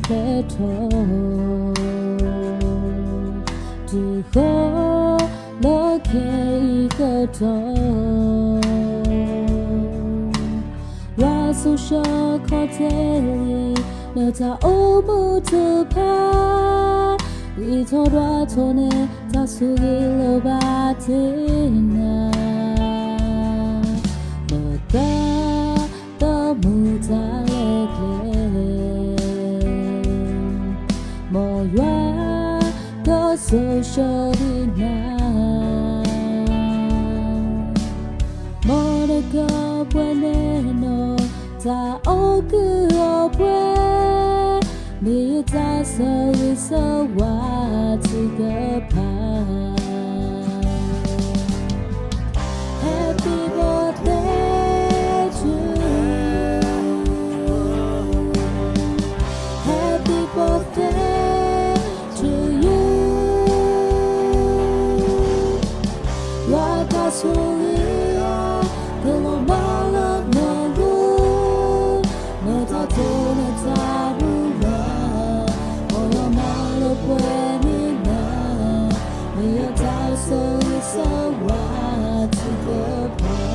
တၢ်လၢပှၤဂီၢ်မုၢ်အဂီၢ်တၢ်ပာ်ဖျါထီၣ် တုၤဃီၤလၢခဲအံၤကတီၢ်, ယွၤဆိၣ်ဂ့ၤခီၣ်တဲာ်လံ လၢတၢ်အိၣ်မူတဖၣ်, ဂံၢ်ထီၣ်ဒွးထီၣ်န့ၣ် တၢ်ဆိၣ်ဂ့ၤလၢဘၣ်တ့ၢ်နၤ, လၢပှၤဂီၢ်မုၢ်တၢ်လဲၤကျဲ မ်ယွၤကဆိၣ်ဂ့ၤနၤ, မ်နကပှဲၤန့ၢ်နီၢ် တၢ်အီၣ်ကုၢ်အီပှဲၤ, မ့ၢ်ယတၢ်ဆၢဂ့ၤဆၢဝါထုကဖၣ်. Happy birthday to you. Happy birthday to you. ယွၤကဆိၣ်ဂ့ၤ ကလီၤမၢ်လၢနဂီၢ်, နတၢ်တိာ်နတၢ်မုၢ်လၢ်, မ်ယွၤမၤလၢပှဲၤန့ၢ်နၤ, မ့ၢ်ယတၢ်ဆၢဂ့ၤဆၢဝါထုကဖၣ်.